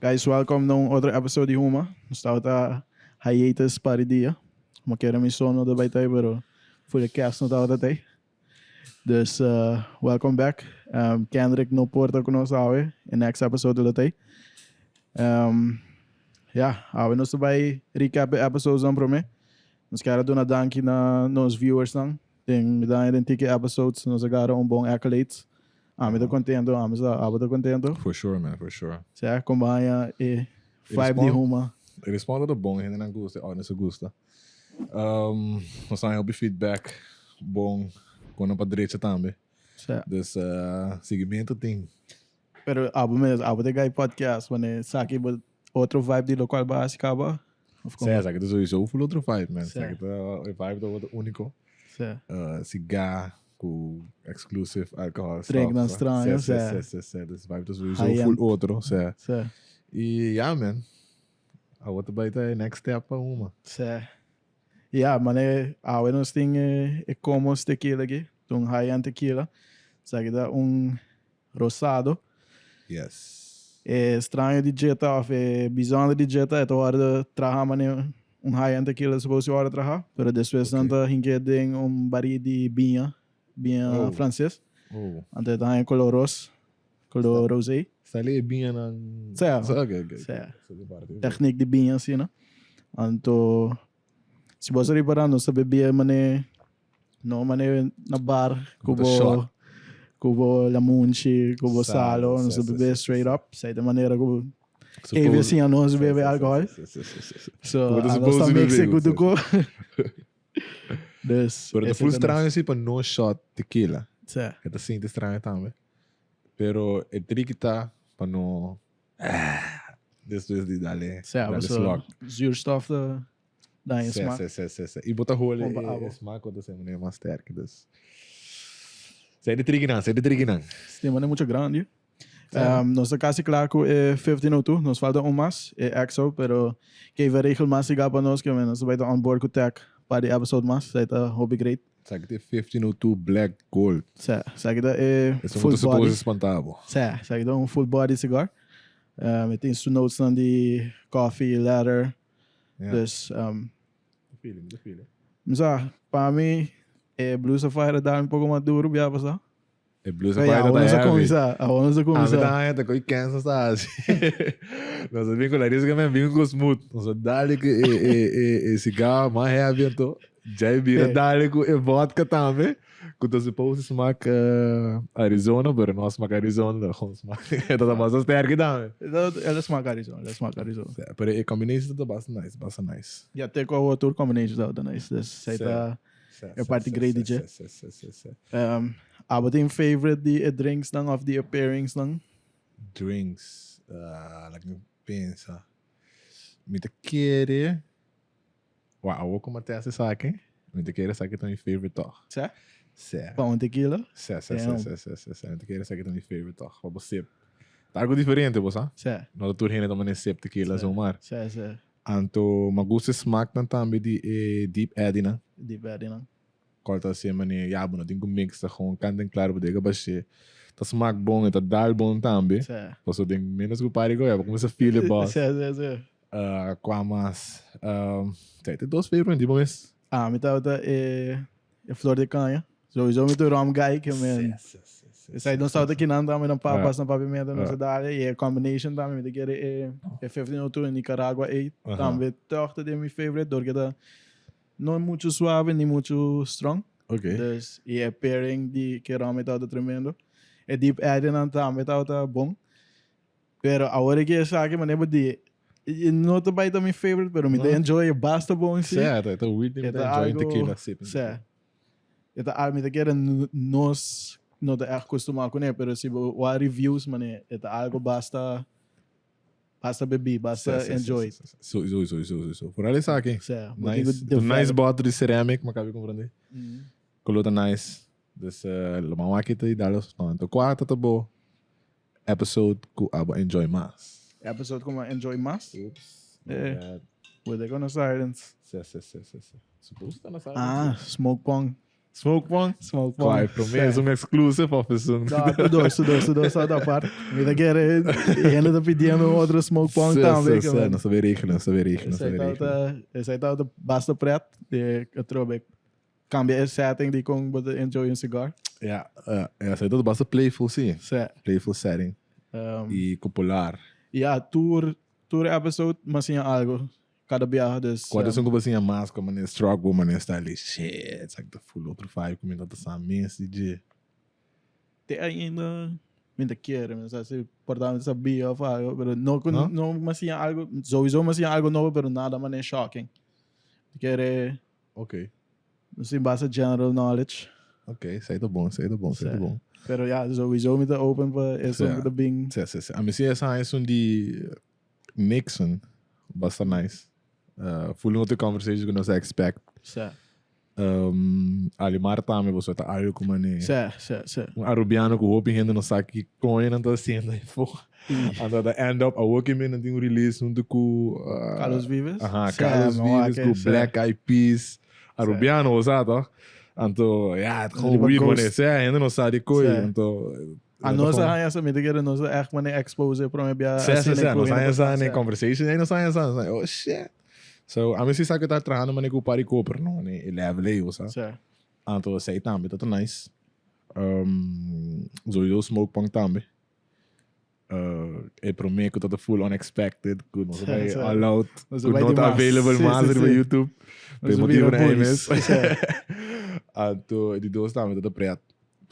Guys, welcome na un otro episode di Huma. Nos tabata hiatus par di dia. Mo kere mi son no ta bai tei, pero for the cast no tabata tei. Dus welcome back. Kendrick no por ta ku nos awe. E next episode lo tei. Ya, awe nos ta bai recap e episodesnan prome. Nos kier a duna danki na nos viewersnan. Den mi daña den tiki episodes nos a gara un bon accolades. Ami ta contento, ami sa abo ta contento. For sure man, for sure. Sea con bo haña e vibe di huma. E respon ta bon, hendenan gusta, e audience a gusta. Nos a haña hopi feedback bon, con nan pa drecha tambe. Sea. Dus siguimento tin. Pero abo mes, abo ta e guy podcast, wanneer saki bo otro vibe di locual bo a haci caba? Of con? Sea, esaki ta sowieso full otro vibe man. Esaki ta e vibe ta otro unico. Sea. Siga cu exclusive alcohol stuff. Drinknan straño, sea. Sea, sea, sea. Dus vibe ta sowieso full otro, sea. Sea. Y ya man. Awor ta bay ta e next step pa huma. Sea. Ya, mane awe nos tin e Comos tequila aki. Ta un high end tequila. Esaki ta un rosado. Yes. E straño di djeta of e bijzonder di djeta e ta worde traha mane un high end tequila suppose worde traha, pero despues nan ta hink'e den un bari di biña, biña frances. Anto e ta haña color ros, color rosé. Sali e biñanan. Sea. Ok, ok. Sea. Techniek di biña asina. Anto si bo sa ripara nos ta bebia mane No mane na bar ku bo ku bo lamunchi, ku bo salo, nos ta bebe straight up. Esei ta manera ku Evie a siña nos bebe alcohol. So anos ta mix e ku tuko. Dus Pero ta full straño si pa no shot tequila. Sí. E ta sinti straño tambe. Pero e triki ta pa no despues di dale dale slok. Zuurstof ta Daña smaak. Sí, sí, sí, sí. I bo ta hole e smaak ku ta ser manera mas sterk. Dus. Sei di trikinan, sei di trikinan. Este man e mucho grandi. Um, nos ta casi klaar ku e 1502. Nos falta un mas, e EXO, pero Kevin regel mas siga pa nos, ke nos ta bai ta on board ku tech pa di episode mas. Sei ta hopi great. Esaki ta e 1502 Black Gold. Sa, esaki ta e Esun full ta suppose body. spanta bo. Sa, esaki ta un full body cigar. Um, e tin su notes nan di coffee, leather. Dus, um, Feeling, de feeling. Misa, pa mi, e Blue Sapphire da un poco mas duro bia pasá. E Blue Sapphire ta heavy. Kumisa, awor nos a kumisa. Ami ta haña ta koi Kansas ta hasi. Nos a bin ku Larissa ke men bin ku smooth. Nos a dale ku e e e e cigar mas heavy anto. Djai bira dale ku e vodka tambe. Ku ta supposed smak Arizona, pero no a smak Arizona, ta gewoon smak. E ta basta sterki tambe. El a smak Arizona, el a smak Arizona. Sí, pero e combination ta basta nice, basta nice. Ja, te ku awor tur combination ta nice. Dus zij ta e parti great di dje. Sí, sí, sí, sí. Abo tin favorite di e drinks nan of di e pairings nan? Drinks, laat mi pensa. Mi ta kere. Wa awor ku Mathias esaki, mi ta kere esaki ta mi favorite tòg. Sè? Sè. Pa un tequila? Sè, sè, sè, sè, sè, sè, sè. Mi ta kere esaki ta mi favorite tòg. Pa bo sip. Ta algu diferente, bo sa? Sè. No ta tur hende ta mane sip tequila zomaar. Sè, sè. Anto mi a gusta e smaknan tambe di e Deep Eddy nan. Deep Eddy nan. Kòl ta hasié mane, ya, bo no tin ku mix, ta gewoon kant en klar, bo dega bashé. Ta smak bon, e ta dal bon tambe. Sè. Pasobra den ménos ku par di koe, bo kuminsá feel e bòs. Sè, sè, sè. Kua mas? Esei ta e dos favorite di bo mes. Ami tabata e e flor de caña. Sowieso mi ta rum guy ke men. Sí, sí, sí, Esei nos tabata kinan tambe na papas na Papiamento nos a dale y e combination tambe mi ta kere e e 1502 e Nicaragua ei tambe toch ta den mi favorite dor ke ta no mucho suave ni mucho strong. Dus y e pairing di ke rum ei tabata tremendo. E deep eddy nan tambe tabata bon. Pero awor e ke esaki manera bo di, e no ta bai ta mi favorite, pero mi ta enjoy e basta bon si. Sè, ta weird mi ta enjoy tequila si. Sè. E ta algo mi ta kere nos no ta echt costuma cune, pero si bo wak reviews mane e ta algo basta basta bebi, basta enjoy. Sowieso, sowieso, sowieso. Vooral esaki. Sè. Nice, nice bottle di ceramic, mi a caba di comprende. Color ta nice. Dus lo mama aki ta di dalos. No, anto cua ta ta bo Episode ku abo enjoy mas. Episode ku mi a enjoy mas? Oops, my bad. Bo ta gonna silence. Se, se, se, se, se. Suppose ta na silence. Ah, smoke pong. Smoke Pong? Smoke Pong. Kwai, promé es un exclusive of es un... No, tu dos, tu dos, tu dos ta apart. Mi ta kere, hende ta pidiendo un otro Smoke Pong Sí, tambe. sí, sí, nos ta bay regelen, nos ta bay regelen, nos ta Esei bay regelen. ta, esei ta basta pret. Di atrobe cambia e setting di con bo ta enjoy un cigar. Ja, ja, ja, esei ta basta playful, sí. Sí. Playful setting. Y popular. Ja, tur, tur episode mi a siña algo. Cada biaha dus. Cual esun cu bo siña mas como manera struck bo manera style shit esaki ta full otro vibe cu mi no ta sa mes di dje. Te ainda mi ta kere mi no sa si por ta mi ta sabia of algo pero no cu No? no mi a siña algo souiso mi a siña algo nobo pero nada manera shocking. Mi kere Ok. no sin base general knowledge. Ok, esey ta bon, esey ta bon, esey ta bon. Pero ya souiso mi ta open pa esun cu ta bin. Si, si, si. Ami si esa esun di Nixon, basta nice. Full un otro conversation cu nos a expect. Sa. Alimar tambe boso ta algo cu mane. Sa, sa, sa. Un Arubiano cu hopi hende no sa ki coño nan ta haciendo ahí fo. Anto ta end up awo ki mi nan tin un release hunto cu Carlos Vives. Aha, Carlos Vives cu Black Eyed Peas. Arubiano bo sa toch? Anto ya, gewoon weird mane. Sa, hende no sa di coy. Anto A nos a haña sa, mi ta kere nos a echt mane expose prome bia Sí, sí, asina sí, ku nos hende haña por sa sa. ne conversation, ei nos haña sa, nos haña, oh shit. So, ami si sa ku ta trahando mane ku Party Cooper, no, ne e level ei, bo sa. Sí. Anto esei tambe ta ta nice. Sowieso Smoke Punk tambe. E prome ku ta ta full unexpected, ku nos a bai Sí, sí. all out, Nos a ku bai no ta dimas. available Sí, mas sí, riba sí. YouTube. Nos Pe a motibu bira na ei bullies. mes. Sí. Anto e di dos tambe ta ta pret.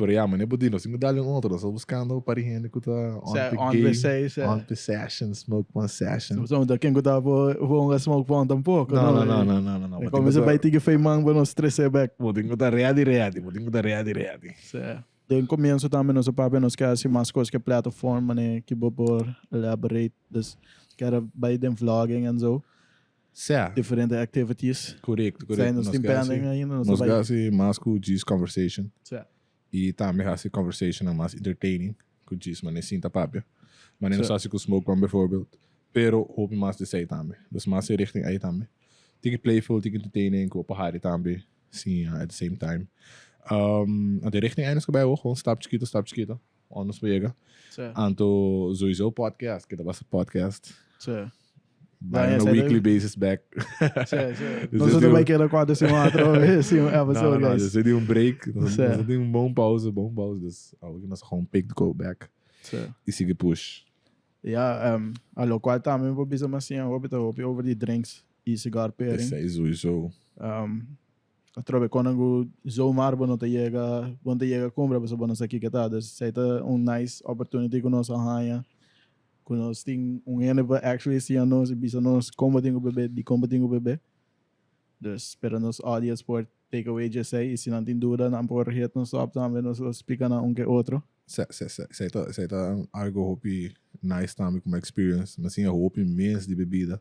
Pero ya, mane bo di, nos tin ku dal un otro. Nos ta buskando un par di hende ku ta on Sa, the on game, the say, sa. on the session, smoke one session. So, ta ken ku ta por hunga smoke one tampoko, No, no? no, no, no, no, no, no. E Bo tin ku kuminsá ta, bai tiki fei man pa nos trese bek. bo tin ku ta ready, ready. Bo tin ku ta ready, ready. Sa. Den komienso tambe nos a papia nos ke hasi mas kos ke platform mane ki bo por elaborate. Dus kere bai den vlogging en zo. Sea. Diferente activities. Correcto, correcto. Zijn nos tin pending ainda. Nos ke hasi mas ku djis conversation. Sea. I tambe hasi conversationnan mas entertaining ku djis manera sinta papia. Manera nos hasi ku Smoke Bomb bijvoorbeeld. Pero hopi mas di esei tambe. Dus mas e richting ei tambe. Tiki playful, tiki entertaining ku por hari tambe siña at the same time. Anto e richting ei nos ke bai awor, gewoon stap chikito, stap chikito. Ora nos por yega. Sea. Anto sowieso podcast, ke ta basa podcast. Sea. Bai on a weekly basis back. Sí, sí. Nos ta bai keda cuatro siman otro vez sin un episode, No, no, no. guys. Dus di un break. Nos Sí. nos tin un bon pausa, bon pausa. Dus awor nos gewoon pick to go back. Sí. Y sigui push. Ja, a lo cual tambe por bisa mas siña hopi ta hopi over di drinks y cigar pairing. Esei sowieso. Atrobe konan ku zomaar bo no ta yega, bo no ta yega kumpra pasobra bo no sa kiko ta. Dus esei ta un nice opportunity ku nos a haña, ku nos tin un hende pa actually siña nos i bisa nos kon bo tin ku bebe, dikon bo tin ku bebe. Dus pero nos audience por take away dje esei i si nan tin duda nan por hit nos op tambe, nos lo splika nan un ke otro. Se, se, se, esei ta, esei ta algo hopi nice tambe komo experience. Mi a siña hopi mes di bebida.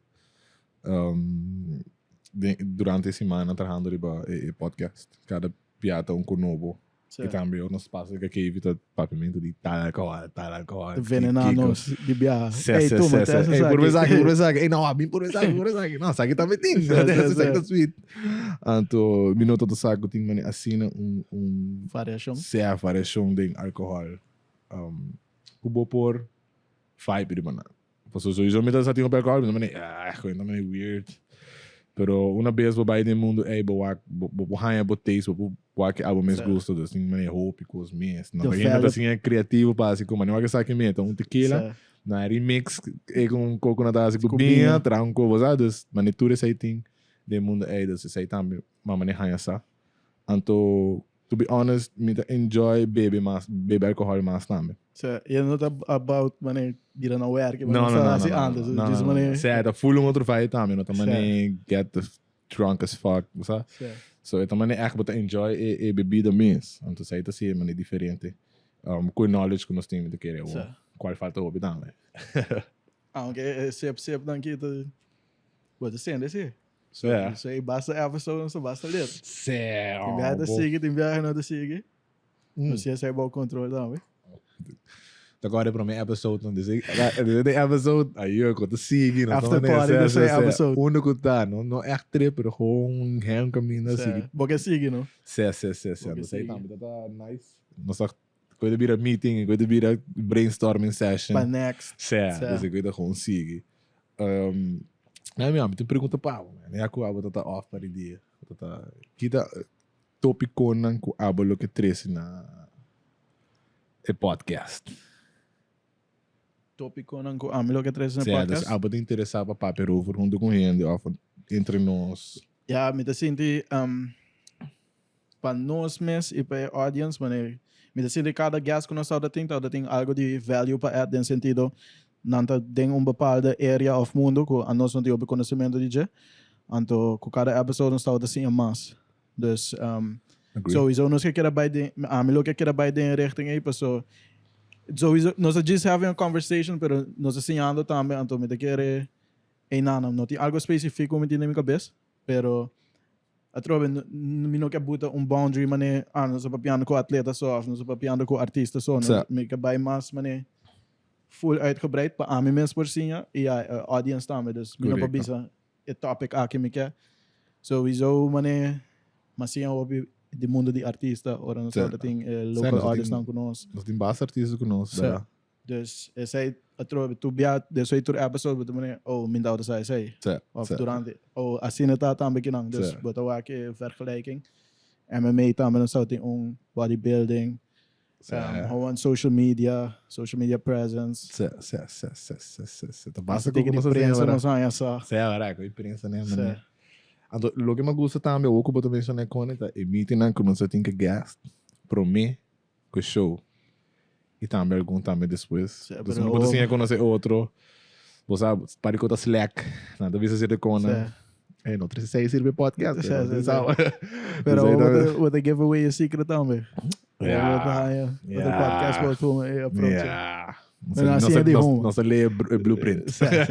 Durante e simana trahando riba e podcast. Cada bia ta un cu nobo. Sí. Y tambe nos pasa que Kevi ta papiamento di tal alcohol, tal alcohol. Te venena nos di bia. Sí, Ey, sí, tuma, sí, te sí. hace Ey, purba esaki. esaki, purba esaki. Ey, no, a mi purba esaki, purba esaki. No, esaki tambe tin. Sí, sí, Esaki sí. ta sweet. Anto, mi no ta sa cu tin mane asina un Variacion. sea variacion den alcohol. Cu bo por vibe riba nan. Pasobra sowieso mi ta sa tin hopi alcohol, mi ta mane, ah, goeie, mi ta mane weird. Pero una bes bo bai den mundo ey, bo wak, bo, bo por haña bo taste, bo por wak abo mes gusto. Dus tin mane hopi cos mes. No, De hende ta velop. siña creativo pa haci cu mane wak esaki meta un tequila, na remix e con un coconut haci cu Cu biña, biña. traha un co, bo sa. Dus mane tur esey tin den mundo ey, dus esey tambe ma mane haña sa. Anto, to be honest, mi ta enjoy bebe mas, bebe alcohol mas tambe. Sea, e no ta about mane bira na werk, No, no, sa no, no, hasi no, antes. no, Just no, no. mane. Sea, ta full un otro vibe tambe, no ta Sea. mane get the drunk as fuck, bo sa? Sea. So e ta mane echt bo ta enjoy e bebida mes. Anto esei ta si mane diferente. Cu e knowledge cu nos tin mi ta kere awor. Sea. Cual falta hopi tambe. Aunke e sip sip nan kita, bo ta sende si. Sea. So e basta episode, so basta lit. Sea. Tin biaha ta bo. sigui, tin biaha no ta sigui. No si esei bo control tambe. Ta kòrda e promé episode nan dese dese den episode ayo ku ta sigui no After party dese episode. Unda ku ta no no ègt trip pero gewoon hèn kaminda sigui. Bo ke sigui no. Se se se se anto esei tambe ta ta nice. Nos ta koe ta bira meeting koe ta bira brainstorming session. Pa next. Se dese koe ta gewoon sigui. Mi ami tin pregunta pa bo man ya ku abo ta ta off pa di dia ta ta kita topiconan ku abo lo ke trese na e podcast. Topiconan ku ami lo ke trese na e podcast? Dus abo ta interesa pa papia erover hunto ku hende of entre nos? Ya, mi ta sinti pa nos mes i pa e audience manera mi ta sinti kada guest ku nos tabata tin tabata tin algo di value pa add den sentido nan ta den un bepaalde area of mundo ku anos no tin hopi konosementu di dje anto ku kada episode nos tabata siña mas. Dus sowieso nos ke keda bai den, ami lo ke keda bai den e richting ei paso sowieso nos a djis having a conversation pero nos a siñando tambe anto mi ta kere einan no tin algo specifico mi tin den mi cabes pero atrobe mi no ke buta un boundary mane ah nos a papiando cu atleta so of nos a papiando cu artista so mi ke bai mas mane full uitgebreid pa ami mes por siña y ya e audience tambe dus mi no por bisa E topic aki mi ke sowieso mane mas siña hopi di mundo di artista ora nos tabata tin e local artist nan ku nos. Nos tin basta artista ku nos, bera. Dus esei atrobe tur bia despues tur episode bo ta mane oh mi tabata sa esei of durante oh asina ta tambe kinan dus bo ta wak e vergelijking. MMA tambe nos tabata tin un bodybuilding. Gewoon social media, social media presence. Se, se, se, se, se, se, se. Ta basta ku nos prensa nos haña sa. Se, ora ku prensa ne mane. Anto loke mi gusta tambe awor ku bo ta menshoná Connie ta e meetingnan ku nos a tin ku guest promé ku e show i tambe algun tambe despues. Dus no bo ta siña konosé otro. Bo sa pari ku ta slack nan ta bisa sirbi kona. E no trese sei sirbi podcast. Se, se, se. Pero bo ta give away e secret tambe. Ja. Bo ta podcast bo tuma e approach. Ja. Nos a lee e blueprint.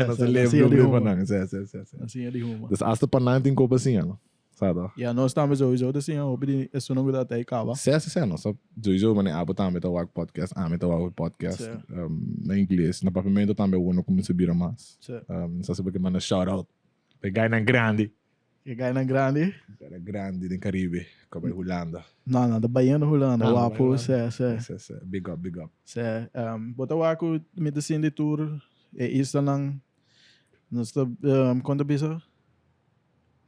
Nos a lee e blueprint pa nan. Se, se, se, se. Asina di huma. Dus hasta pa nan tin kopa siña, no? Sa toch? Ja, nos tambe sowieso ta siña hopi di esunnan ku ta tei kaba. Se, se, se. Nos ta sowieso manera abo tambe ta wak podcast, ami ta wak podcast na ingles. Na papiamento tambe awor no kuminsa bira mas. Nos a siba ke manda shout out E gainan grandi. E gainan grandi? Gainan grandi den Caribe, ku a bai Hulanda. No, nan ta bayendo Hulanda, wapu, se, se. Se, se, big up, big up. Se, bo ta wak ku mi ta sinti tur e islanan, nos ta, kon ta bisa?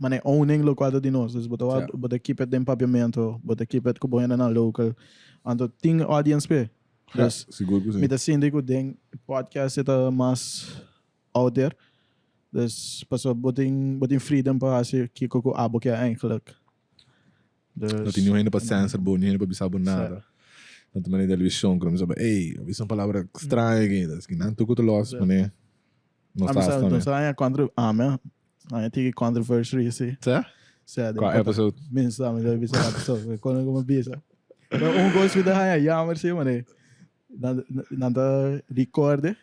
Mane owning lokual ta di nos, dus bo ta wak, bo ta keep it den Papiamento, bo ta keep it ku bo hendenan local, anto tin audience p'e. Dus, Sigur ku si. mi ta sinti ku den podcast e ta mas out there. Dus pasobra bo tin bo tin freedom pa hasi kiko ku abo ke eigenlijk. Dus No tin niun hende pa censor bo, niun hende pa bisa bo nada. No ta manera television ku nan bisa bo, ey, a bisa un palabra straño aki. Ta esaki nan tur ku ta los, mane nos ta hasi tambe. Nos a haña contro, ami a haña tiki controversy si. Sa? Sa. Kua episode? Mi sa, mi ta bisa episode, kono ku mi bisa. Pero un kos mi ta haña jammer si, mane nan ta recorde.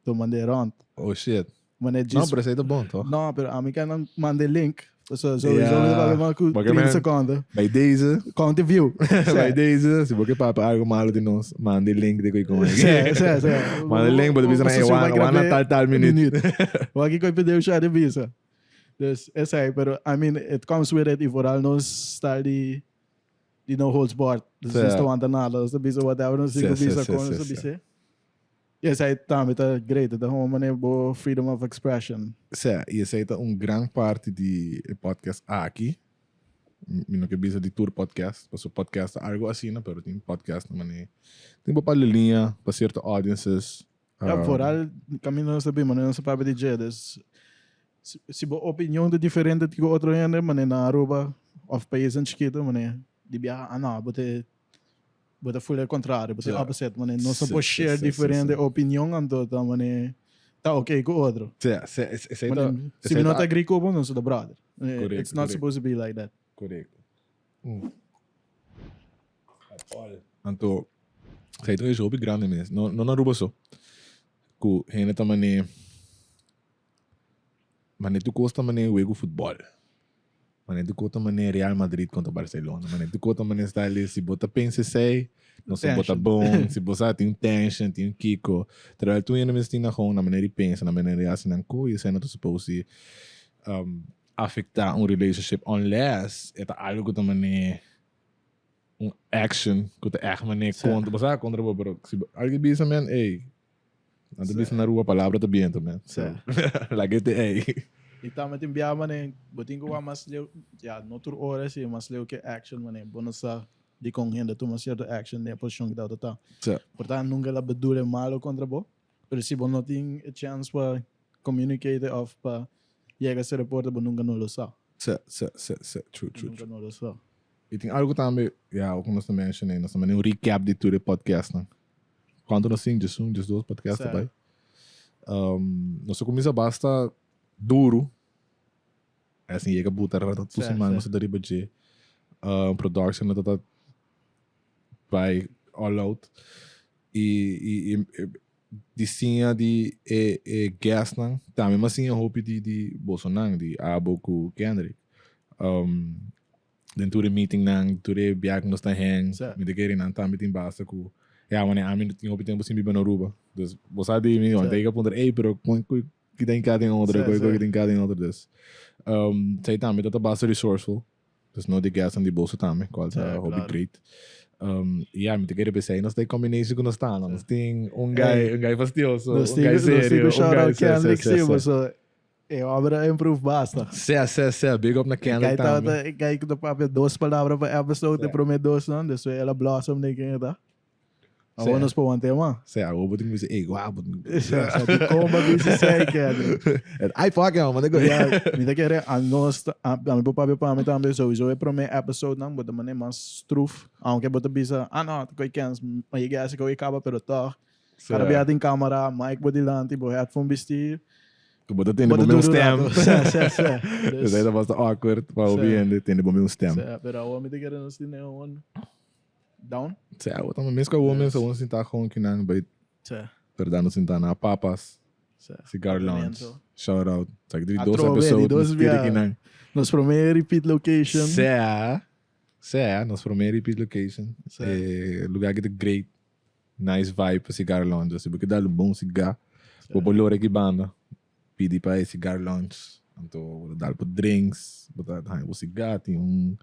To mand'é rond. Oh shit. Mand'é No, djis. pero esei ta bon, toch? No, pero ami kan nan mand'é link. So, so, Ja. so mi ta papia mas ku Porque 30 men- sekonden. Bij deze, Count de view. bij deze, si bo ke papia algo malo di nos, manda e link di koi kon. Se, se, se. Manda e link, bo ta bisa na, eh, wan, wan na tal tal minuut. Wak koi pideu sha di bisa. Dus, esei, pero, I mean, it comes with it, i vooral nos style di, di no holds barred. Dus Se. nos ta wanta nada, nos ta bisa whatever nos tin ku Se, se, bisa, se, kon nos se, ta se. bisa. I esei tambe ta great, e ta gewoon manera bo freedom of expression. Sea, i esei ta un gran parti di e podcast aki. Mi no ke bisa di tur podcast, pasobra podcast ta algo asina, pero tin podcast na manera tin bo pala liña pa cierto audiences. Ja, vooral kaminda nos ta bin, manera nos ta papia di dje, dus si bo opinion ta diferente di otro hende, manera na Aruba of paisnan chikito, manera di biaha, ah no, bo ta Bo ta full e contrario, bo ta opposite, mane nos a por share diferente opinion anto ta mane ta ok cu otro. Sí, sí, esey ta. Mane, si mi no ta agree cu bo, nos ta brother. Correcto, It's not supposed to be like that. Correcto. Anto, esey ta un issue hopi grandi mes, no no na Aruba so, cu hende ta mane, mane tur cos ta mane wega futbol. Manera tu kota manera Real Madrid kontra Barcelona. Manera tu kota manera style si bo ta pensa esei, no sa bo ta bon, si bo sa tin un tension, tin un kiko. Terwijl tur hende mester tin na gewoon na manera di pensa, na manera di hasi nan ko y esei no ta supose di afecta un relationship unless e ta algo ku ta manera un action ku ta ègt manera kontra, bo sa kontra bo, pero si algu bisa men ey. Nan ta bisa na Aruba palabra ta biento man. Sí. Laga e te ei. Y tambe tin bia mane bo tin cu wak mas leu, ya no tur ora si mas leu ke action mane bo no sa dicon hende tuma cierto action den e posicion cu ta ta. Sí. Por ta nunca el a bedoel e malo contra bo, pero si bo no tin e chance pa communicate of pa yega ese reporte bo nunca no lo sa. Sí, sí, sí, sí. True, true, Nunca true. no lo sa. Y tin algo tambe, ya, oco nos ta menciona, nos ta manda un recap di tur e podcastnan. Cuanto nos tin? Djes un, djes dos podcast ta bay. Nos a cuminsa basta duro. Asin yega buta rato tur siman nos ta riba dje. Production no ta bay all out. Y di siña di e e guestnan tambe mi a siña hopi di di bosonan di abo cu Kendrick. Den tur e meetingnan, tur e biaha ku nos ta hang, mi ta kere nan tambe tin basta ku ya wanneer ami no tin hopi tempu sin biba na Aruba. Dus bo sa di mi, wan ta puntra, ey pero kon ku ki ta hinká den otro, kon ku ki ta hinká den otro. Dus esei tambe ta ta basta resourceful. Dus no di guestnan di boso tambe, kual ta hopi great. Ya, mi ta kere p'esei nos ta e combination ku nos ta. Nos tin un guy, un guy fastioso, un guy serio, un guy se, se, se, se. E obra a improve basta. Sea, sea, sea. Big up na Kendrick Kijk tambe. tawata, kijk ta papia dos palabra pa episode, de prome dos nan, despues el a blossom den ken e ta. Awor nos por wanta e man. Sea, awor bo tin ku bisa, ey, guau, bo tin ku Sea, sea, di kon bo bisa esei, Kendrick? Et ai fuck him, man. Ya, mi ta kere a nos, a mi por papia pa mi tambe, sowieso e prome episode nan, bo ta mane mas stroef, aunke bo ta bisa, ah no, ta koe kens, ma yega ese koe kaba, pero toch, Cada bia tin camera, mic bo dilanti, bo headphone bisti. Ku bo ta tende bo mes stem. Sí, sí, sí. Dus ei ta basta awkward pa hopi hende tende bo mes stem. Sí, pero awor mi ta kere nos tene un down. Sí, awor ta mes ku awor mes awor nos sinta gewoon kinan bai. Sí. Perda nos sinta na Papas. Sí. Cigar Lounge. Shout out. Sa ki di dos Atrobe, episode di dos nos tira bia. kinan. Nos prome repeat location. Sí, sí, nos prome repeat location. Sí. E lugar ki ta great. Nice vibe pa cigar lounge. Si bo ke dal un bon cigar, bo por lora aki banda, pidi pa e cigar lounge. Anto bo ta dal bo drinks, bo ta haña bo cigar, tin un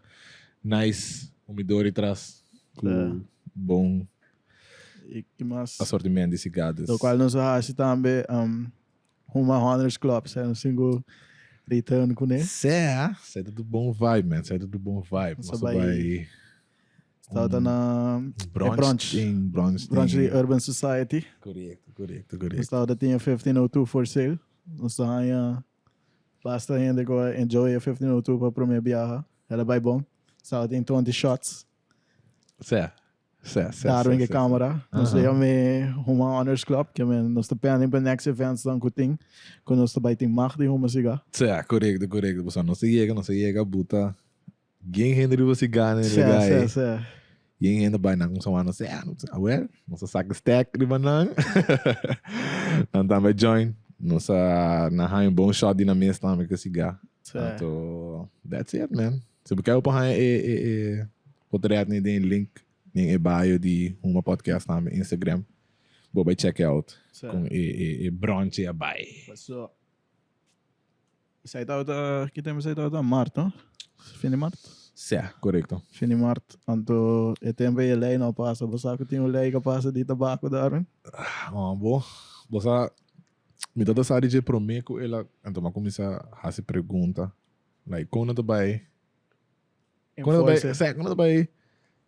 nice humidor atras ku bon I ki mas? asortiment di cigar. Dus. Lokual nos a hasi tambe, Huma Honors Club, sa nos tin ku return kuné. Sea, sa ta bon vibe man, sa ta bon vibe. Nos Nos a a bai bai Staba na brunch, brunch. Ding, brunch, Brunch di ding. Urban Society. Correcto, correcto, Nos correcto. tabata tin e 1502 for sale. Nos ta haña basta hende ku a enjoy e 1502 pa prome biaha. El a bai bon. Staba tin 20 shots. Sea, sea, sea, Darwin sea, ke sea, camera. Nos Aha. ta yama e Huma Honors Club. Ke men nos ta pending pa next events dan ku tin. Ku nos ta bai tin mag di huma siga. Sea, correcto, correcto. Pasobra nos ta yega, nos ta yega buta Gen hende riba si gana en Sè, lugar sè, ei. sè. Gen hende bai nan kumsa wak, sè, no sè, awel, nos a saka stack riba nan. Nan tambe a join. Nos a nan haña un bon shot di nan mes tambe ku sigá. Sè. Anto, that's it man. Si bo kier bo por haña e e e potret ni den e link den e bio di Huma Podcast tambe Instagram. Bo bai check out Sè. kon e e e brunch ei a bai. Paso. Esei tabata, ki tempu esei tabata? Mart, no? Fin di mart? Sea, korekto. Fin di mart. Anto e tempu ei e lei no a pasa. Bo sa ku tin un lei ku a pasa di tabako, Darwin? Oh, bo, bo sa, mi tabata sa di dje promé ku el a, anto mi a kuminsá hasi pregunta, like, kon nan ta bai, kon nan ta bai, Enforce. sea, kon nan ta bai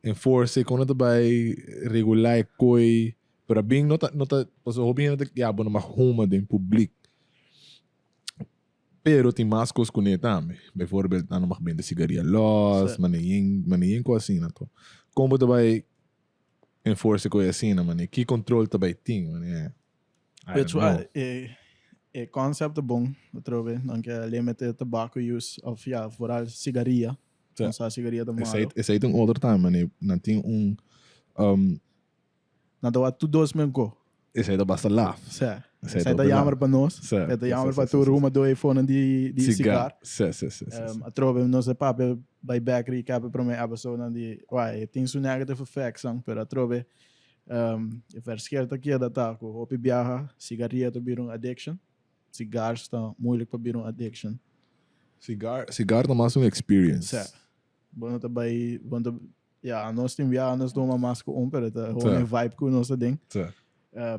enforce, kon nan ta bai regulá e koi, pero a bin no ta, no ta, pasobra hopi hende ta, ya, bo no mag huma den publik. Pero tin mas cos cune tambe. Bijvoorbeeld, nan no mag bende sigaria los, Sí. mane yen, mane yen cos asina to. Con bo ta bay enforce coy asina, mane? Ki control ta bay tin, mane? I Weet don't je wat, know. e, e concept ta bon, atrobe, nan ke limite tobacco use, of ja, vooral sigaria. Sí. Nan sa sigaria ta Esey, malo. esey ta un otro tambe, mane. Nan tin un, Nan ta wak tur dos men ko. Esey ta basta laf. Sí. Esei ta jammer pa nos. E ta jammer pa tur humadó ei fonan di di sigar. Sí, sí, sí, sí. Atrobe nos a papia bai bek recap e prome episodenan di wai e tin su negative effects nan, pero atrobe e verschil ta keda ta ku hopi biaha sigaria ta bira un addiction, cigars ta moeilijk pa bira un addiction. Cigar, cigar ta mas un experience. Sí. Bo no ta bai, bo no ta Ya, nos tin biaha nos tuma mas ku un, pero e ta gewoon e vibe ku nos ta den.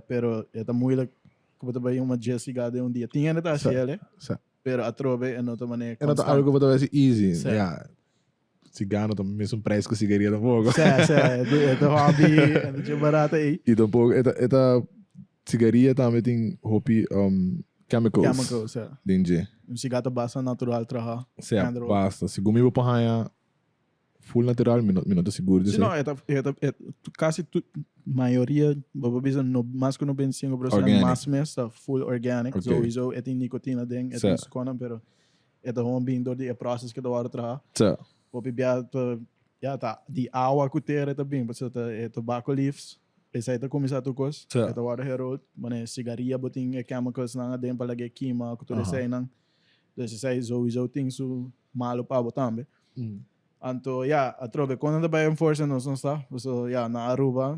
Pero e ta moeilijk ku bo ta bai huma djes siga den un dia. Tin hende ta hasi el, pero atrobe e no ta manera E no ta algo ku bo ta hasi easy. Ya, siga no ta mesun prijs ku sigaria tampoko. Sí, sí, e ta hobby, e ta dje barata ei. I tampoko e ta, e ta, sigaria tambe tin hopi chemicals. Chemicals, ya. Den dje. Un siga ta basta natural traha. Sí, basta. Segun mi bo por haña Full natural mi no mi no ta sigur di Si esei. no, e ta e ta e casi tu mayoria bo por bisa no mas ku 95% Organic. mas mes ta full organic. Ok. Sowieso e tin nicotina den, e Sa. tin skonan, pero e ta gewoon bin dor di e process ku ta wòrdu traha. Sa. Hopi bia ta ya ta di awa ku tera e ta bin, pasobra ta e tobacco leaves, esei ta kuminsá tur kos. Sa. E ta wòrdu gerold, manera sigaria bo tin e chemicals nan aden pa laga e kima ku tur Aha. eseinan. Dus esei sowieso tin su malo pa bo tambe. Anto ya, atrobe kon nan ta bai enforce nos no sa. Paso ya, na Aruba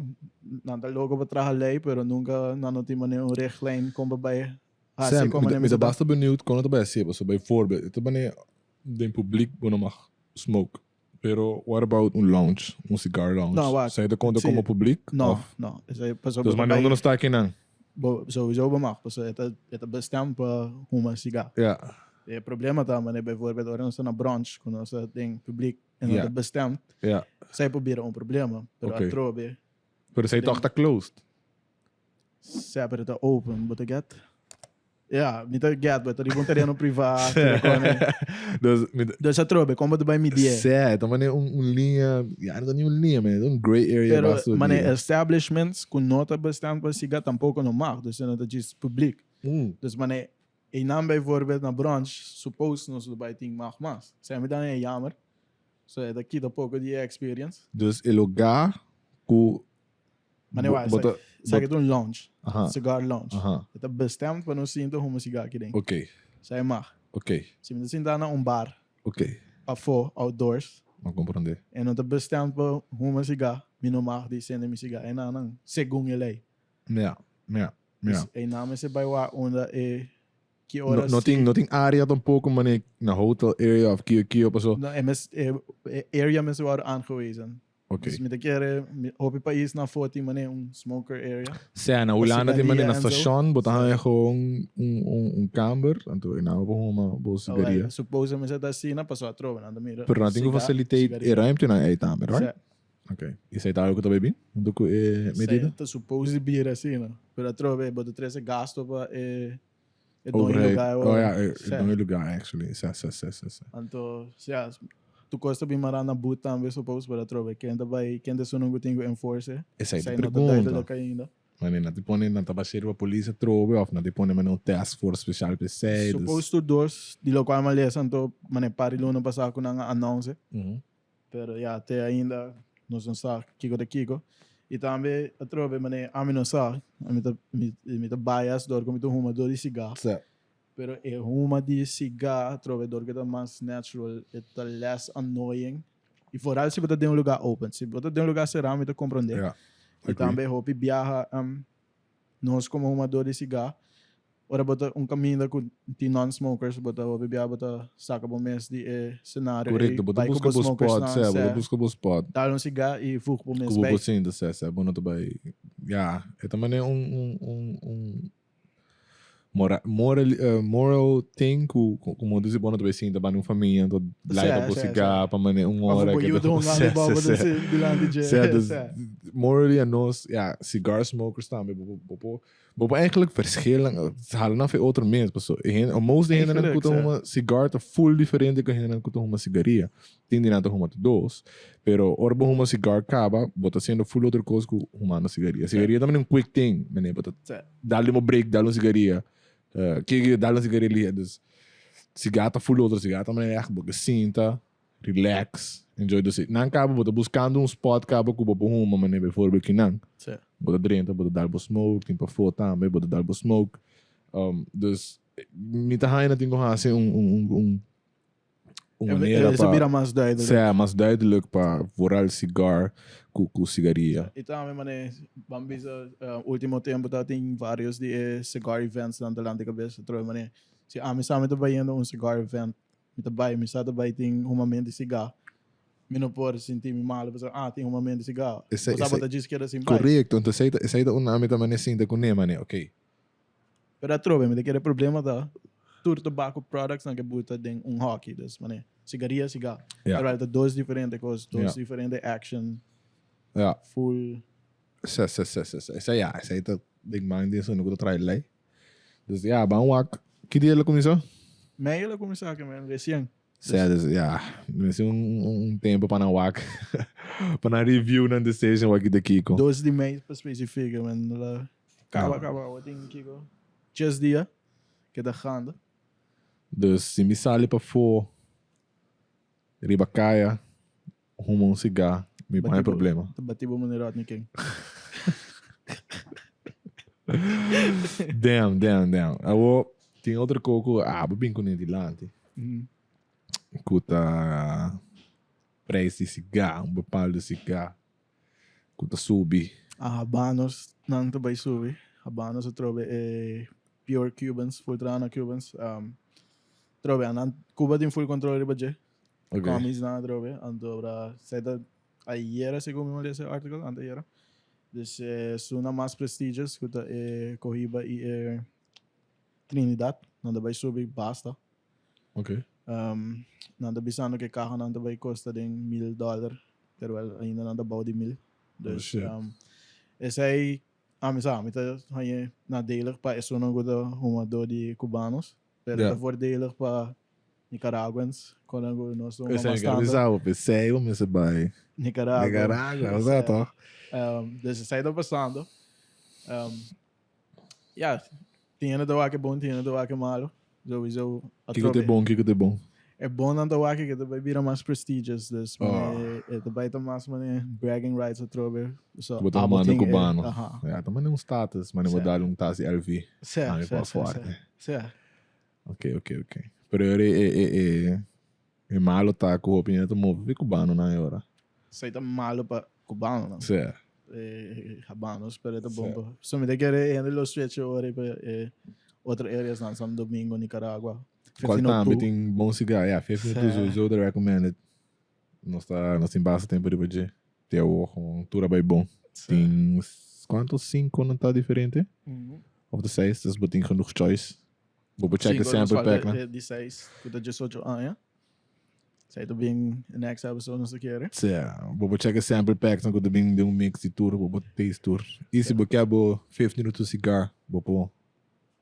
nan ta loko pa traha ley pero nunca nan no tin manera un richtlijn kon pa bai haci Sam, kon mi ta manera mi ta mester ta. basta benieuwd kon nan ta bai haci paso bijvoorbeeld e ta manera den publiek bo no mag smoke pero what about un lounge, un cigar lounge? No, wak, Esei ta konta si. komo publiek No, of? no, esei paso Dus bo ta manera bai unda nos ta akinan? Bo sowieso bo mag pasobra e ta e ta bestemd pa huma siga. Ja. E problema ta manera bijvoorbeeld ora nos ta na brunch ku nos ta den publiek en no Ja. ta bestemd, Ja. esei por bira un problema. Pero Ok. atrobe Pero esei den tòg ta closed. Separate ta open, bo ta get? Ja, mi ta get, bo ta riba un tereno priva, tur e kone. Dus mi ta. Dus atrobe, kon bo ta bai midié? Sè, ta manera un un liña, ya no ta ni un liña, man, ta un grey area Pero basta manera dia. establishments ku no ta bestemd pa siga tampoko no mag, dus e no ta djis publiek. Dus manera einan bijvoorbeeld na brunch, suppose nos lo bai tin mag mas. Sè mi ta haña jammer, so e ta kita poko di e experience. Dus e lugá ku Mane Bo wak, bo ta sa ke ta un lounge, Aha. cigar lounge. Aha. E ta bestemd pa nos sinta huma cigar aki den. Ok. Sa e mag. Ok. Si mi ta sinta na un bar. Ok. Pafó, outdoors. Mi a komprondé. E no ta bestemd pa huma cigar, mi no mag di sende mi cigar einan, segun e lei. Ja, ja, ja. Dus einan mester bai wak unda e ki ora No, no tin, no tin area tampoco mane na hotel area of kio kio paso. No, e mes, e area mester wòrdu aangewezen. Ok. Dus mi ta kere, mi, hopi pais na afó tin manera un smoker area. Sea, na Pa Hulanda tin manera na sigaria en zo. station, bo ta haña gewoon un, un, un kamber, anto e nan bo huma bo sigaria. Awel, suppose mester ta asina, pasobra atrobe nan ta mira Pero nan tin ku siga, facilitate e sigaria. ruimtenan ei tambe, right? Sea. Ok. I esei ta algo ku ta bai bin hunto ku e medida? Esei ta suppose di bira asina, pero atrobe bo ta trese gasto pa e e doño Overheid. lugar Oh ja, e Sè. doño lugar actually. Sè, sè, sè, sè, sè. Anto, ja, tu kos ta bin mará na boet tambe, suppose, pero atrobe, ken ta bai, ken ta esun ku tin ku enforce? Esei ta Esei no ta pregunta. duidelijk ainda. Mane nan ta pone, nan ta basha riba polis atrobe of nan ta pone mane un task force special pa esei, dus. Suppose tur dos, di lokual mi a lesa, anto mane par di luna pasá ku nan a announce. Pero ya, te ainda nos no sa kiko ta kiko. I tambe atrobe manera ami no sa, ami ta mi mi ta bias dor ku mi ta huma dor di siga. Sa. Pero e huma di siga atrobe dor ku e ta mas natural, e ta less annoying. I foral si bo ta den un lugar open. Si bo ta den un lugar será mi ta komprondé. Ya, I agree. tambe hopi biaha nos komo humador di siga, Ora bo ta un kaminda ku tin non-smokers, bo ta hopi bia bo ta saka bo mes di e senario ei, Korekto, bo ta bai ku buska bo bo smokers spot, nan, sè, bo ta sè. buska bo spot. Dal un siga i voeg bo mes Ku bo bij. por sinta, sè, sè, bo no ta bai, ya, e ta manera un, un, un, un mora, moral, moral thing ku, ku bo ta bo no ta bai sinta banda un famia, anto laita Sè, bo sè, siga sè. pa manera un Of ora bo ke yu ta, ta hunga sè, di bo sè, bo ta sè. sinta dilanti dje, Sè, dus sè. morally anos, ya, cigar smokers tambe bo, bo por Bo por eigenlijk verschillen, hala nan fe otro mens, paso e hende, most di hendenan ku Eigenlijk, ta sa. huma cigar ta full diferente ku hendenan ku ta huma sigaria. Tin di nan ta huma tur dos, pero ora bo huma cigar kaba, bo ta haciendo full otro kos ku humando sigaria. Sigaria ta un quick thing, mene, bo ta Sa. dal di bo break, dal un sigaria, kiko dal un sigaria lihe, dus cigar ta full otro, cigar ta manera echt bo ke sinta, Relax, enjoy the city. Nan caba bo ta buscando un spot caba cu bo por huma, manera bijvoorbeeld kinan. Sí. Bo ta drenta, bo ta dal bo smoke, tin pafó tambe, bo ta dal bo smoke. Dus mi ta haña tin ku hasi un un un un manera pa. bira mas duidelijk. Sea, mas duidelijk pa vooral cigar ku ku sigaria. I tambe mane ban bisa ultimo tempo ta tin varios di e cigar events nan delante kabes atrobe mane si ami sa mi ta bayendo un cigar event mi ta bai mi sa ta bai tin humamento di cigar mi no por sinti mi malo pasobra ah tin humamento di cigar bo sa bo ta djis keda sin bai. Korekto, entonces esei ta esei ta un ami ta mane sinta kuné mane ok. Pero atrobe mi ta kere problema ta tur tobacco products nan ke buta den un hockey dus mane sigaria siga. Terwijl ta dos diferente cos, dos diferente action. Full. Se se se se se esei ya esei ta den man di esun ku ta trae ley. Dus ya ban wak ki dia lo kuminsá? Mei lo kuminsá ke men resien. Sea dus ya mester un un tempo pa nan wak pa nan review nan decision wak di kiko. Dos di mei pa specifica men la Kaba kaba awe tin kiko djes dia ke ta ganda. Dus si mi sali pafó riba kaya huma un sigá mi por haña problema. Ta bati bo manera Rodney King. Damn, damn, damn. Awo tin otro ko ku abo bin kuné dilanti. Ku ta prijs di sigá, un bepaldo sigá. Ku ta subi. A Habanos nan ta bai subi. Habanos atrobe e pure Cubans, full trana Cubans. Atrobe nan Cuba tin full control riba dje. Ok. Commies nan atrobe. Anto ora esei ta ayera segun mi a lesa e article, anteayera. Dus esunnan mas prestigious ku ta e Cohiba i e Trinidad nan ta bai subi basta. Ok. Nan ta bisando ku e kahanan ta bai kosta den mil dòler, terwel ainda nan ta bou di mil. Dus esei ami sa, mi ta haña nadelig pa esunnan ku ta humadó di kubanos, pero ta voordelig pa Nicaraguans, konan ku nos ta huma Esei mas mi tantu. bisa bo, p'esei bo mester bai Nicaragua. Nicaragua, bo sa tòg? Dus esei ta pasando. Ya, tin hende ta wak e bon, tin hende ta wak e malo. Sowieso Kiko ta e bon, kiko ta e bon? E bonnan ta wak ke ta bai bira mas prestigious, dus mane e ta bai ta mas mane bragging rights atrobe. So, Bo ta abo humando tin e, cubano. aha. Ya, ta mane un status, mane bo Sè. dal un tas di LV. Sè, Ami sè, pa sè, sè. fuerte. Sè. Ok, ok, ok. Pero e e e e e malo ta ku hopi hende ta move di cubanonan e ora. Esei ta malo pa cubanonan. Sè. E habanos, pero e ta bon pa. So mi ta kere e hende lo switch ora pa e otro areasnan, Santo Domingo, Nicaragua. Cual tambe tin bon cigar, ya, 1502 sowieso ta recommended. Nos ta, nos tin basta tempo riba dje. Te awor gewoon tur a bai bon. Tin cuanto? Cinco nan ta diferente? Of ta seis? Dus bo tin genoeg choice. Bo por check e sample pack nan. Di seis, cu ta diesocho aña. Esei ta bin e next episode nos ta kere. Sea, bo por check e sample pack nan cu ta bin den un mix di tur, bo por taste tur. Y si bo kier bo 15 minuto cigar, bo por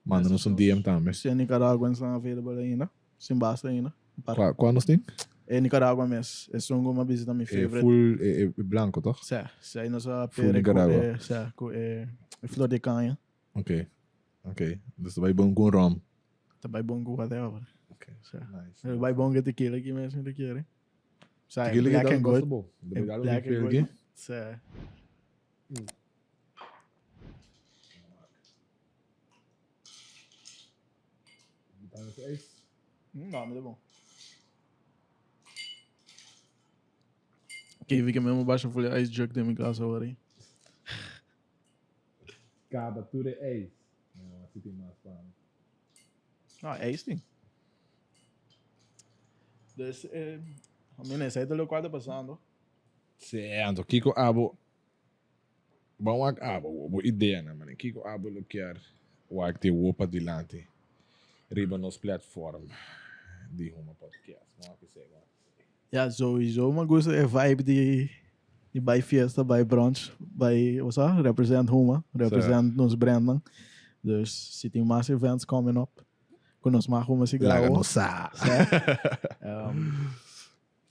manda nos un DM tambe. Si e Nicaraguans nan available ainda, sin basta ainda. Cua, cua nos tin? E Nicaragua mes, esun cu mi a bisita mi E favorite. full, e, e blanco toch? Sea, sea, y nos a Full pere cu Nicaragua. e, sea, cu e flor de caña. Ok, ok. Dus ta bai bon cu un rom. Ta bai bon cu whatever. Ok, Sea. nice. Ta bai bon cu tequila aki mes, mi ta kere. Sea, Tequila black ki and ta gold. bo. E black and gold. Sea. No, mi ta bon. Kevi ke mesmo basha folha ice jug den mi glas awor ei. Caba tur e ijs. No, asi tin mas pa. No, ijs tin. Dus, eh, I mean, esei ta locual ta pasando. Sí, anto kiko abo Ban wak abo, bo ideanan, mane kiko abo lo kier wak di awor padilanti riba nos platform di Huma Podcast. Ban wak esei, ban wak esei. Ya, sowieso me gusta e vibe di di bai fiesta, bai brunch, bai, o sa, represent Huma, represent nos brandnan. Dus si tin mas events coming up, ku nos mag huma sigawo. Laga nos sa. Sa.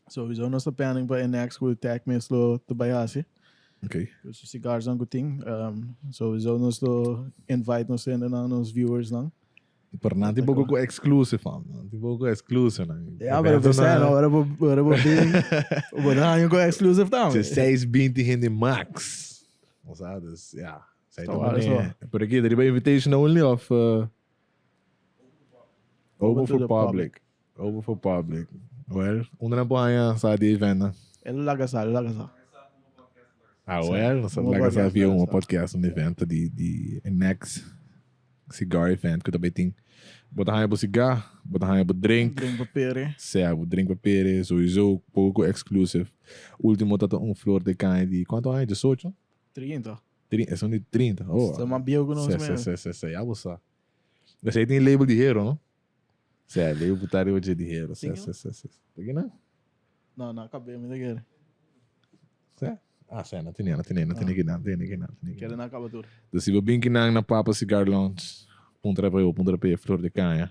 Sowieso nos ta planning pa e next ku Tech mes lo ta bai hasi. Ok. Ku su cigars nan ku tin. Sowieso nos lo invite nos hendenan, nos viewers nan. Pero nan tin poko ku exclusive man. Nan tin poko ku exclusive nan. Ja, pero pensé, no, ora bo, ora bo bin, bo ta haña ku exclusive tambe. Si seis binti hende max. O sea, dus ja. Zij Está ta waar, mane. Pero aki, riba invitation only of? Open for public. Open for public. Well, unda nan por haña sa di event nan? E lo laga sa, e lo laga sa. Ah, well, nos laga sa via un podcast, un evento di, di e next cigar event ku ta bay tin. Bo ta haña bo cigar, bo ta haña bo drink. Drink pa pere. Sea, bo drink pa pere, sowieso poco exclusive. Ultimo ta ta un flor de caña di, cuanto aña? 18? 30. Esun di 30, oh. Sta mas bieu ku nos Se, se, se, se, se, ya bo sa. Esei tin label di hero, no? Se, label por ta riba dje di hero. Se, se, se, se. Ta kina? No, no, kab'é mi ta kere. Se? Ah, se, no tene, no tene, no tene kinan, tene kinan, tene kinan. Kere na kaba tur. Dus si bo bin kinan na Papa Cigar Lounge, puntra pa yo, puntra pa e Flor de Caña.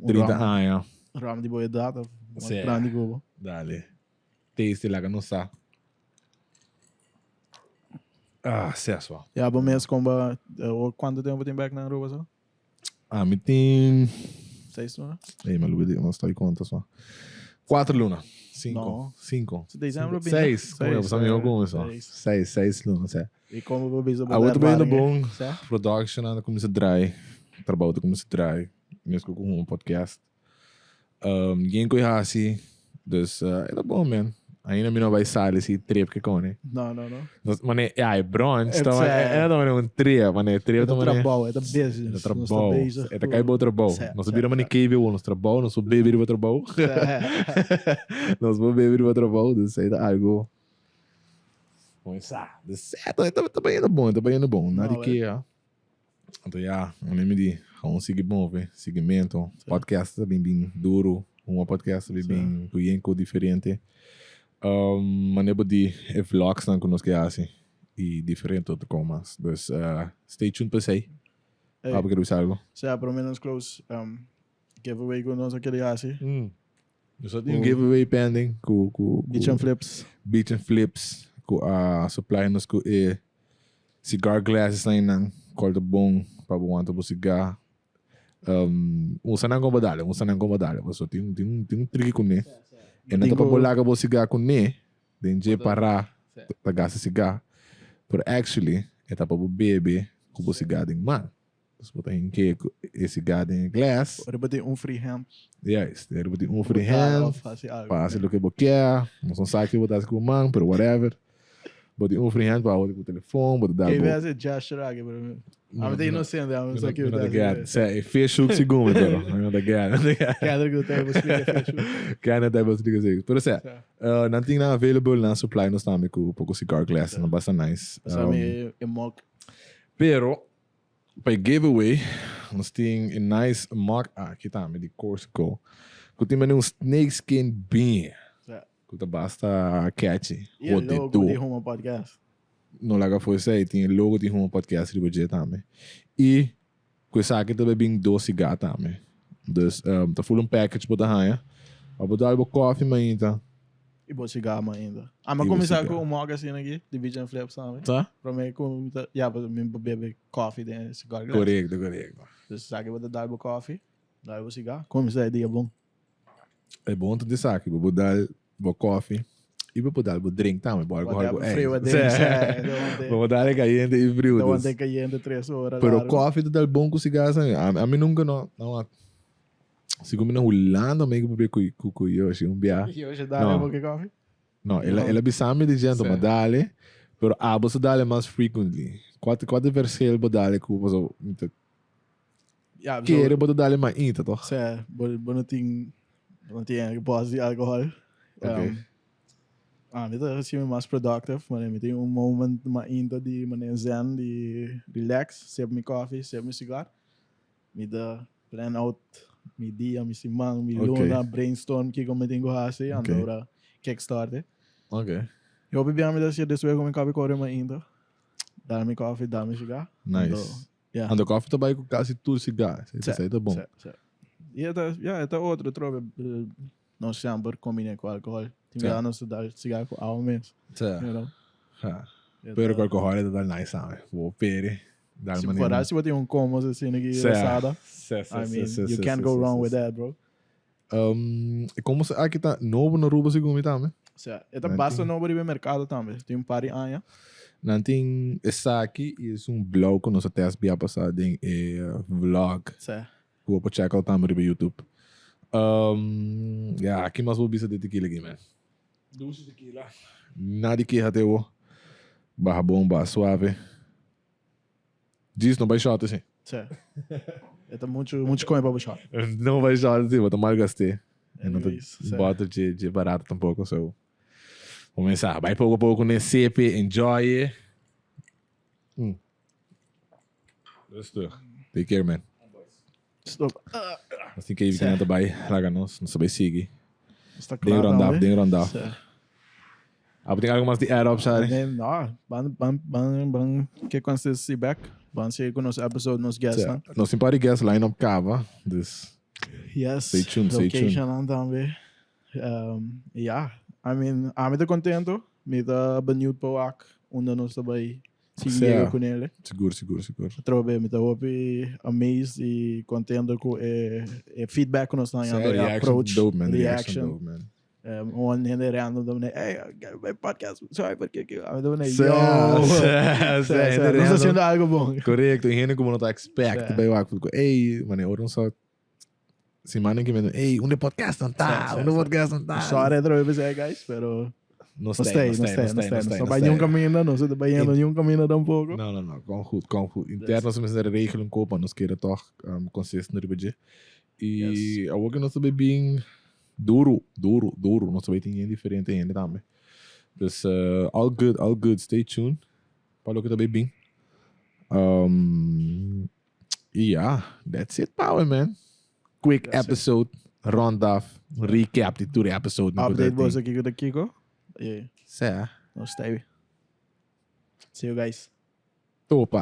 30 aña. Ram di bo edad of mas grandi ku bo. Dale. Tasty laga nos sa. Ah, seswa. Ya bo mes kon ba cuanto tempo tin bek na Aruba so? Ami tin 6 luna? Ey, ma lubida, no estoy conta so. 4 luna. 5. No. 5. So december bin. 6. Como yo sa mi como so. 6, 6 luna, se. Y como bo bisa bo Awo ta bayendo bon. Production anda cuminsa draai. Trabou ta cuminsa draai. Mesco cu un podcast. Um, gen ku hasi. Dus uh, e ta bon, man. Ainda mi no bai sali si trip ke kone. No, no, no. Nos, mane, ja, e brunch, ta mane, e ta mane un trip, mane, trip ta mane. Trabou, e ta business. E ta trabou. E ta kai bo trabou. Nos bira mane KB wo, nos trabou, nos bebe riba trabou. Nos bo bebe riba trabou, dus e ta algo. Sa, dus e ta, ta bayendo bon, ta bayendo bon. Nadi ke, Anto ya, mi mi di, gewoon sigui move, siguimento. Podcast ta bin bin duro, un podcast ta bin bin ku yen ku diferente. Um, mane bo di e vlogs nan ku nos ke hasi i diferente otro kon mas. Dus uh, stay tuned pa esei. Hey. Papa quiere bisa algo? Sea, por lo menos close giveaway ku nos a kere hasi. Nos a tin un giveaway pending ku ku Beach and Flips. Beach and Flips ku a supply nos ku e cigar glasses nan nan cual ta bon pa bo wanta bo cigar. Um, usa nan como dale, usa nan como dale. Paso tin tin tin un tricky kuné. E no ta pa bo laga bo cigar kuné den dje para ta gasta cigar. Pero actually e ta pa bo bebe ku bo cigar den man. Dus bo ta hinke e cigar den e glas. Ora bo tin un free hand. Juist, ora bo tin un free hand. Pa hasi loke bo kier. Nos no sa ke bo ta hasi ku bo man, pero whatever. Bo tin un free hand pa hasi ku telefon, bo ta dal bo. Ke bes e gesture aki, pero ami ta inocente, ami no sa ke bo ta hasi. Sa, e fish hook segun mi, pero mi no ta get. Kender ku ta bo splika fish hook. Kender ta bo splika fish hook. Pero sa, nan tin nan available, nan supply nos tambe ku poko cigar glasses, nan basta nice. Sa mi e mug. Pero, Pa e giveaway nos tin e nice mug aki tambe di Corsico cu tin mane un snake skin bean cu ta basta catchy. Y e logo di Huma Podcast. No laga for esey, tin e logo di Huma Podcast riba dje tambe. Y cu esaki ta bay bin dos cigar tambe. Dus ta full un package bo ta haya. Pa bo dal bo coffee mainta. I bo cigar ma ainda. A mi cuminsa cu un mug asina aki, di Beach and Flips tambe. Sa? Prome cu mi ta, ya, pasobra mi por bebe coffee den e cigar glass. Corecto, corecto. Dus esaki bo ta dal bo coffee, dal bo cigar, cuminsa e dia bon. E bon ta di esaki, bo por dal bo coffee i bo por dal bo drink tambe, bo alcohol cu ijs. Bo por dal e cayente i friu. Ta wanta e cayente tres ora Pero largo. coffee ta dal bon cu cigar, ami nunca no, no. Segun mi na Hulanda mi papia ku ku ku Yoshi un bia. Yoshi dale No. boke koffie? No, el a el a bisa mi di djento ma dale, pero abo sa dale mas frequently. Kua ta kua ta e verschil bo dale ku paso mi ta Ja, so, kere bo ta dale mainta toch? Sè, bo bo no tin bo no tin e bos di alcohol. Ok. Ami ta hasi mi mas productive, manera mi tin un moment mainta di manera zen, di relax, sip mi koffie, sip mi cigar. Mi ta plan out mi dia, mi siman, mi luna, brainstorm kiko mi tin ku hasi, anto ora kickstart e. I hopi bia mi ta hasi despues ku mi kabi kore mainta, dal mi kofi, dal mi siga. Nice. Ya. Anto kofi ta bai ku kasi tur siga, esei ta bon. Si, si. I e ta, ya, e ta otro trobe, nos semper kombine ku alkohol. Tin bia nos ta dal siga ku awa mes. Si. You know? Pero ku alkohol e ta dal nice tambe. Bo pere. Dal Si manera. vooral si bo tin un comos asina ki Sè, rosada. sè, sè, I sè, mean, sè, you sè, can't sè, go sè, wrong sè, with sè. that, bro. Um, e comos aki ta nobo na Aruba segun mi tambe. Sè, e ta Nan basta tin- nobo riba e mercado tambe. Tin un par di aña. Nan tin esaki y es un blauw cu nos a test bia pasa den e vlog. Sè. Cu bo por check out tambe riba YouTube. Um, ya, ki mas bo bisa di tequila aki, man? Dushi tequila. Nada di keha te wo. Baha bon, baha suave. Djis, no bai shot así. Sí. E ta mucho, mucho come pa bo shot. No bai shot así, bo ta malgasté. E no ta bottle dje, dje barato tampoco, so. Kuminsá, bai poco poco ne sepe, enjoy e. Mm. Rustig. Take care, man. Stop. Nos tin ke evita nan ta bai laga nos, nos ta bai sigui. Está Den klaar rondaf, tambe. den rondaf. Sí. Abo tin algo mas di add up, Shari? Nee, no, ban, ban, ban, ban ke consistency back. Ban sigui ku nos episode, nos guest Sí. nan. Nos tin par di guest line up kaba, dus Yes. Stay tuned, stay tuned. Location nan tambe. Um, ja, I mean, ami ta contento. Mi ta benieuwd pa wak unda nos ta bai sigui Sea. yega con ele. Sigur, sigur, sigur. Atrobe, mi ta hopi amazed y contento cu e, e feedback cu nos ta Sea, hañando, e reaction approach, dope, man. Reaction reaction. dope, man. Um, un hende random ta mane, hey, my podcast, sorry, but que, que, ami ta mane, Sea, yo. sea, Sea, sea, sea, hende nos ta random. haciendo algo bon. Correcto, y hende como no ta expect Sea. bij wak. Ey, mane, ora nos Siman ki men, ey, un de podcast nan ta, Sí, sí, un de sí. podcast nan ta. Sorry otra vez, guys, pero No no stay, no stay, no stay. No bai ni un camino, no se te bai yendo ni un camino tampoco. No, no, no, kom goed, kom goed. Interno nos mester regelen koop, nos kere toch um, consistent riba dje. Y Yes. awor que nos ta bin duro, duro, duro. Nos ta tin diferente hende tambe. Dus uh, all good, all good. Stay tuned. Pa loke ta bin. Um, Ja, that's it, power man. Quick That's it. episode, rondaf, recap di tur episode. Update boso kiko ta kiko. Yeah, Sea. nos ta. See you guys. Topa.